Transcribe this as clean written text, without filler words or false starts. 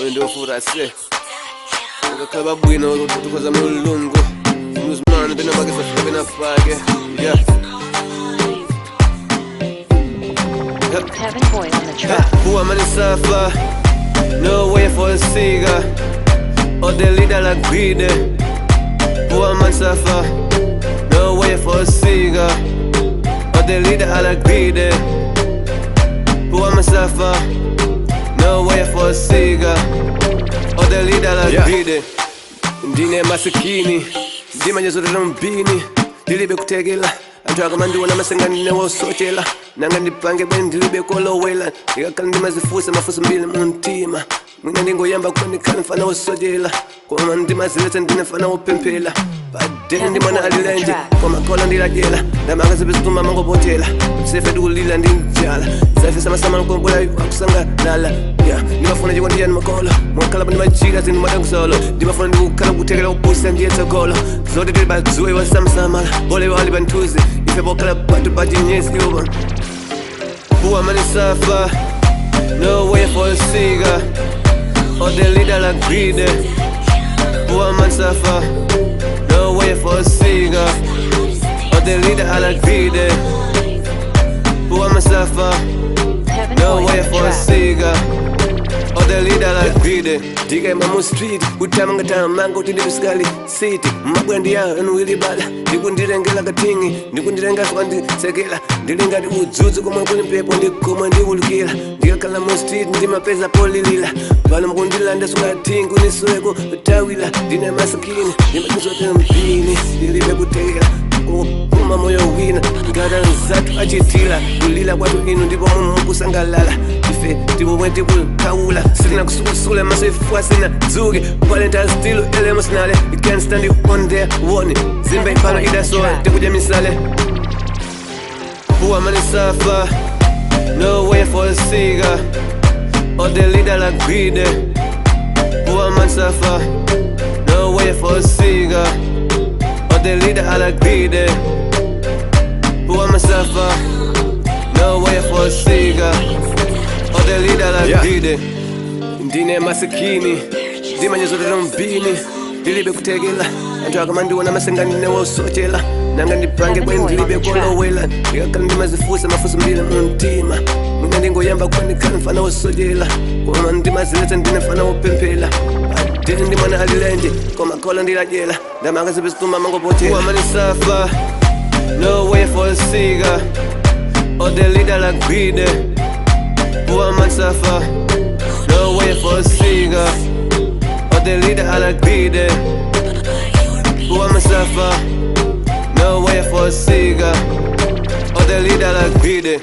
Ulindofuta se ukakhala bwino utukhoza mulungu muzimana pena pake safika pena pake, yeah. Tevin Boy on the track. Who am I to suffer? No way for a cigar. Or the leader like greedy. Who am I to suffer? No way for a cigar. Or the leader like greedy. Who am I to suffer? No way for a cigar. Or the leader like greedy. Ndine masikini ndimanyezotera mbini ndilibe kutekela anthu akamandiona masenga ndine wosochela nanga ndipange bene ndilibe kolowela ndikakhala ndimazifusa mafuso mbili mumtima mwina ndingoyamba kuba ndikhala mfana wosochela koma ndimaziletsa ndine mfana wopemphela padeni ndi mwana alilenje koma kola ndilajela ndamakazipezituma mangopotela sefe ndikulila ndi njala safe samasama nkombola akusangalala ya ndimafuna chikondiyani makolo mwakhala ndimachita zinthu mwatankusolo ndimafuna ndikukhala kuthekela kupusa ndiye tsogolo zote tili badzuwa iwa samsamala bole wali panthuzi ife pokhala patu pachinyesi iwo. Who am I to suffer? No way for a cigar. Or the leader like greedy. Who am I to suffer? No way for a cigar. Or the leader like greedy. Who am I to suffer? Tevin No Boy on way the for a track. cigar. Or the leader like greedy. Ndikaima mu street kutama ngatama kuti ndipisikali city mabwendi yawo enuwilibala ndikundilengela katingi ndikundilenga kwanditsekela ndili ngati udzudzu komwe kuli mphepo ndikomwe ndiwulukira ndikakhala mu street ndimapeza polilila pano mukundilanda sungatingi kunisweko kutawila ndine masikini ndimatisotera mpini ndilibe kutekela kupuma moyo wina ngata nzathu achitila kulila kwathu inu ndipo mukusangalala ife tipomwe tikukhawula sitina kusukusula maso ifuwa sina dzuke kwalenta stilu elemosinale you can't stand it on their one zimba ipano idasowa tikudya misale. Who am I to suffer? No way for a cigar. Or the leader like greedy. Who am I to suffer? No way for a cigar. Or the leader like greedy. Who am I to suffer? No way for a cigar. Or the leader like greedy. Ndine masikini ndimanyezotera mbini ndilibe kutekela anthu akamandiona masenga ndine wosochela nanga ndipange bwe ndilibe kolowela ndikakhala ndimazifusa mafuso mbili mumtima mwina ndingoyamba kuba ndikhala mfana wosochela koma ndimaziletsa ndine mfana wopemphela adeni ndi mwana alilenje koma kola ndilajela ndamakazipezituma mangopotela amanisafa no way for a cigar. Or the leader like greedy. Who am I to suffer? No way for a cigar. Or the leader like greedy. Who am I to suffer? No way for a cigar. Or the leader like greedy.